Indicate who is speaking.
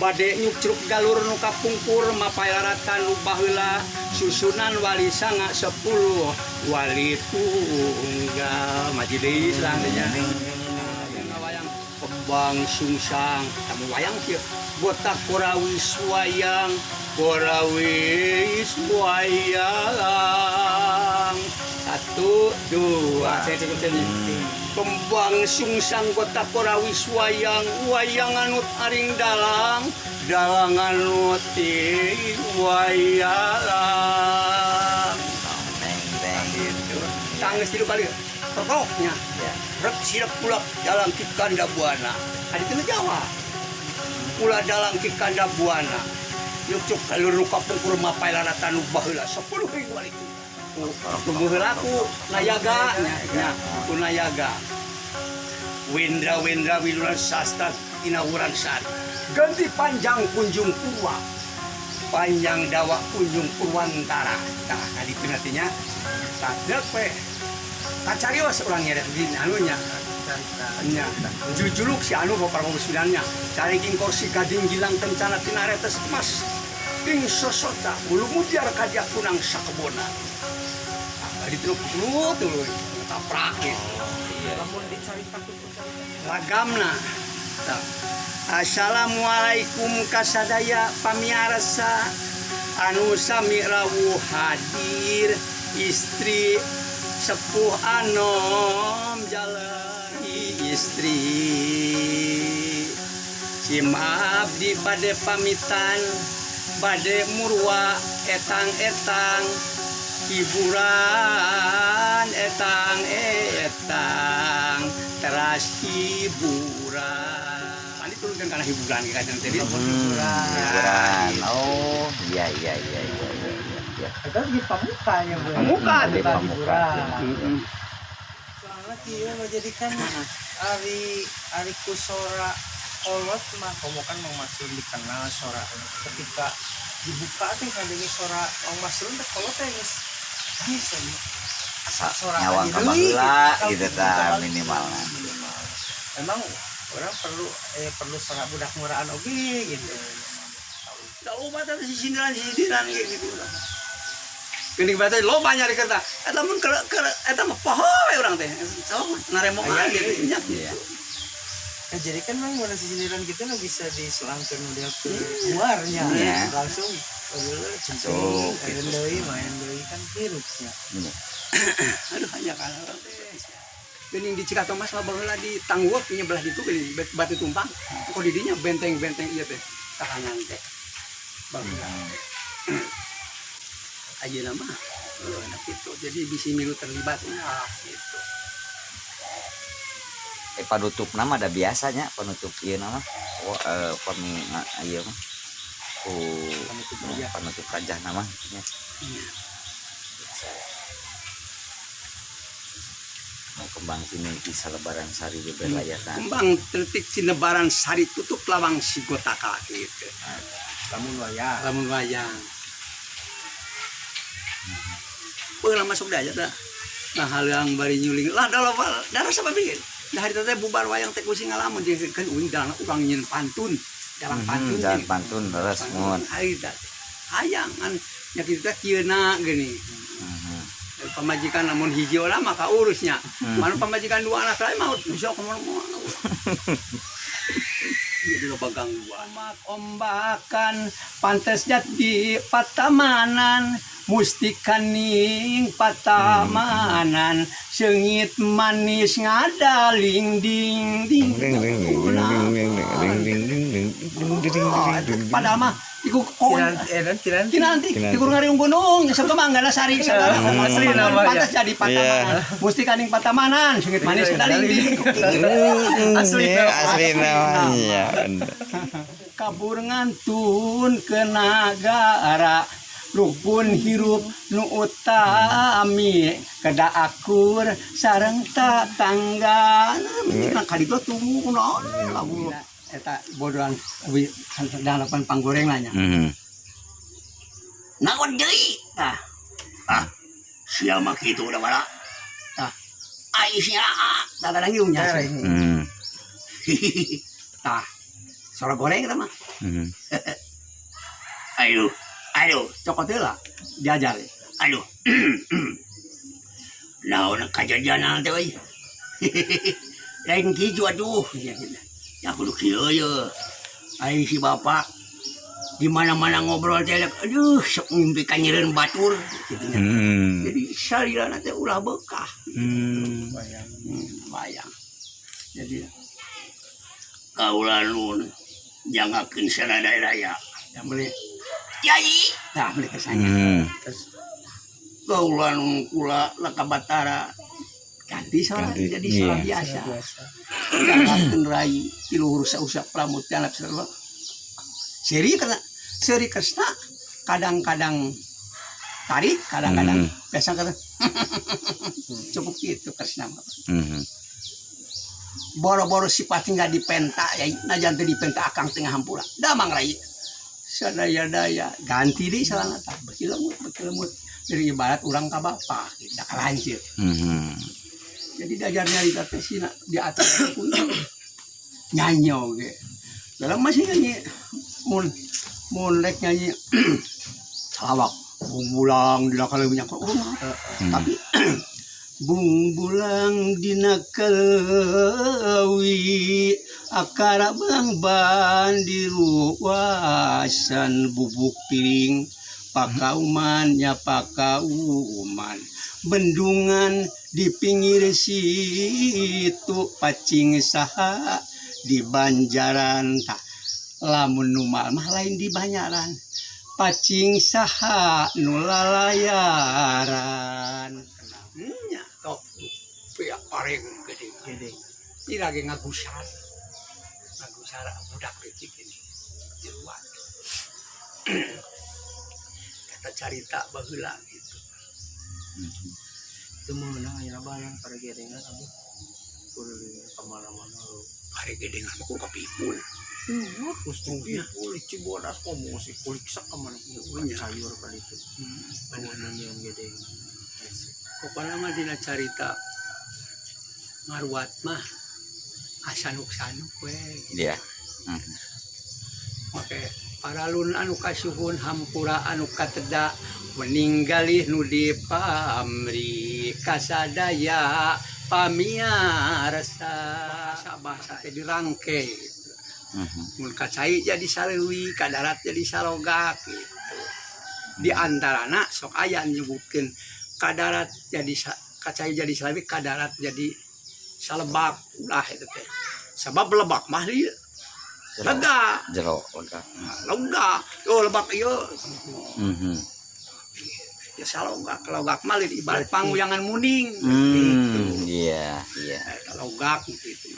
Speaker 1: Bade nyukcruk galur nu kapungkur mapay laratan nu baheula susunan wali sanga 10 wali tunggal majelis lah nya. Wayang kembang sungsang tamu wayang kieu botak korawis wayang korawis wayang 1 2 saya cukup sini. Kembang sungsang botak korawis wayang wayang anut aring dalang dalang anut wayang gitu. Tangis 3 kali roknya rek sirep pulak dalang ki kanda buana adi teu Jawa pula dalang ki kanda buana nyucuk kalur nu kapungkur mapay laratan nu baheula 10.000 wali tunggu heula ku nayaga nya ku nayaga Wendra Wendra Wiluran Sastra Tinawuran Sari ganti panjang kunjung purwa panjang dawa kunjung purwantara tah kali itu nantinya tah deuk we kacarios urangnya di anunya nya jujuluk si anu bapak nya cari king kursi gading gilang kencana tinaretes emas ting sosota bulu mudiar kadia kunang sakebona tadi itu lu tuh taprak gitu
Speaker 2: lamun dicaritakeun
Speaker 1: ragamna. Assalamualaikum kasadaya pamiarsa anu sami rawuh hadir istri sepuh anom jalan istri sim abdi bade pamitan bade murwa etang-etang hiburan etang-etang teras hiburan. Ini turunkan karena hiburan kan tadi.
Speaker 3: Hiburan. Oh, iya iya iya iya iya.
Speaker 2: Eta di pamukanya Bu.
Speaker 1: Pamuka,
Speaker 3: di pamuka.
Speaker 2: Soalnya kieu mah jadi kan ari ari ku sora kolot mah komo kan Mang Masrun dikenal sora ketika dibuka teh ngadenge sora Mang Masrun teh kolot teh geus geus
Speaker 3: Asa
Speaker 2: sora
Speaker 3: nyawang ka
Speaker 2: deui,
Speaker 3: baheula
Speaker 2: gitu.
Speaker 3: gitu tah minimalna.
Speaker 2: Minimal. Emang orang perlu perlu sora budak muraan oge gitu.
Speaker 1: Da loba teh sisindiran-sisindiran gitu. Geuning bae loba nyari kerta. Eta mun keur eta mah poho we urang teh. Sok ngaremongan gitu nya
Speaker 3: Iya.
Speaker 1: gitu.
Speaker 2: Nah, jadi kan memang mana sisindiran kita nu bisa diselangkan model ke luarnya
Speaker 3: Iya.
Speaker 2: langsung dulu
Speaker 3: Masuk,
Speaker 2: main
Speaker 3: gitu.
Speaker 2: Deui main deui kan hirupnya.
Speaker 3: Iya.
Speaker 1: Aduh hanya kan urang teh. Geuning di Cikatomas mah baheula di Tangguh nyebelah ditu geuning batu tumpang. Kok di dinya benteng-benteng ieu teh tahanan teh. Baheula. Ayeuna mah enak gitu. Jadi bisi milu terlibat ah gitu.
Speaker 3: Panutup nama ada biasanya penutup ieu nama. Oh, pami ieu mah. Ku
Speaker 1: Panutup rajah.
Speaker 3: Panutup rajah nama nya.
Speaker 1: Iya.
Speaker 3: Biasa. Mau kembang sini bisa lebaran sari beber layar.
Speaker 1: Kembang tertik cinebaran sari tutup lawang sigotaka gitu.
Speaker 2: Lamun wayang.
Speaker 1: Lamun wayang. Baheula masuk dah aja dah. Nah halang bari nyuling lah dah loba darah sama bikin. Dah hari teh bubar wayang teh kusi ngalamun jeung kan uing dalang urang nyeun pantun. Dalang pantun.
Speaker 3: Jalan
Speaker 1: jeung.
Speaker 3: Pantun leres mun.
Speaker 1: Hari teh hayang kan nya kitu teh kieuna geuning. Pamajikan lamun hiji orang maka urusnya. Mana pamajikan dua anak lain mau bisa kemana-mana. Jadi loba gangguan. Ombak ombakan pantes jadi patamanan mustikaning patamanan seungit manis ngadaling ding ding.
Speaker 4: Ding ding ding ding ding ding ding ding ding ding ding
Speaker 1: Oh,
Speaker 4: ding ding.
Speaker 1: Padahal mah iku
Speaker 2: Kinanti, kinanti.
Speaker 1: Kinanti,
Speaker 4: Kinanti.
Speaker 1: tikur ngariung gunung, sabtu manggana sari sagala
Speaker 2: Asli namanya.
Speaker 1: Pantas jadi patamanan. Mustikaning patamanan, seungit manis ngadaling ding.
Speaker 2: Asli
Speaker 4: Iya,
Speaker 2: nama.
Speaker 4: asli namanya.
Speaker 1: Kabur ngantun ke nagara rukun hirup nu utami kada akur sareng tatangga nah kaditu tunggu kunaon lagu eta bodohan ubi dalapan panggoreng lah nya. Naon deui tah ah sia mah kitu udah bala tah ai sia tah kadang nya. Tah. Suara goreng eta mah. Aduh, aduh, cokot heula diajar. Aduh. Naon kajadian teh euy. Lain kitu atuh. Ya kudu kieu ye. Ai si bapak di mana-mana ngobrol teh, aduh, sok mimpi kanyireun batur gitu nya. Jadi salilana teh ulah bekah.
Speaker 2: Bayang.
Speaker 1: Bayang. Jadi kaula nun jangakeun sarada raya. Yang boleh Kiai. Nah, boleh kesannya. Kaula nun kula laka batara ganti suara
Speaker 4: Ganti,
Speaker 1: jadi suara
Speaker 4: iya.
Speaker 1: biasa.
Speaker 2: Biasa.
Speaker 1: Jangakeun rai ti luhur sausak pramutya sarua. Seri karena seri Kresna kadang-kadang tarik, kadang-kadang biasa kata cukup gitu Kresna mah. Boro-boro sifatnya nggak dipenta ya, nah jangan dipenta akang tengah hampura damang rai sadaya daya ganti di salah tak beki lemut beki lemut dari ibarat urang ka bapak gitu kalanjut. Jadi diajar nyari teh sina di atas pun nyanyi oge dalam masih nyanyi mun mun rek nyanyi lawak bung bulang dina kaleuwinya kok urang mah. Tapi bung bulang dina kalewi akara bang bandiruwasan bubuk piring pakauman ya pakauman bendungan di pinggir situ pacing saha di Banjaran. Tak lamun nu mah lain di Banjaran, pacing saha nu lalayaran nya tok pihak paling gede.
Speaker 2: Gede.
Speaker 1: Ini lagi ngagusar ngagusar budak leutik ini di luar kata carita baheula gitu.
Speaker 2: Itu meunang ayeuna bayang paregedengan abdi. Kuliling kemana-mana lo.
Speaker 1: Paregedengan mah kudu kapipul.
Speaker 2: Iya, terus kulit Cibodas komo sih kulik sak kemana
Speaker 1: Iya.
Speaker 2: sayur kali itu.
Speaker 1: Bener.
Speaker 2: Yang gede.
Speaker 1: Pokoknya mah dina carita maruat mah asanuk-sanuk we.
Speaker 3: Iya.
Speaker 1: Oke, paralun anu kasuhun hampura anu kateda meninggalih nu dipamri kasadaya pamiarsa. Bahasa bahasa teh dirangke gitu. Mun kacai jadi saleuwi, kadarat jadi salogak gitu. Di antarana sok aya nyebutkeun kadarat jadi kacai jadi saleuwi, kadarat jadi salebak, ulah itu teh. Sebab lebak mah di
Speaker 3: Jero.
Speaker 1: lega.
Speaker 3: Jero lega.
Speaker 1: Lega. Oh, lebak ieu. Ya salogak, logak mah ibarat panguyangan muning.
Speaker 3: Iya.
Speaker 1: Logak gitu.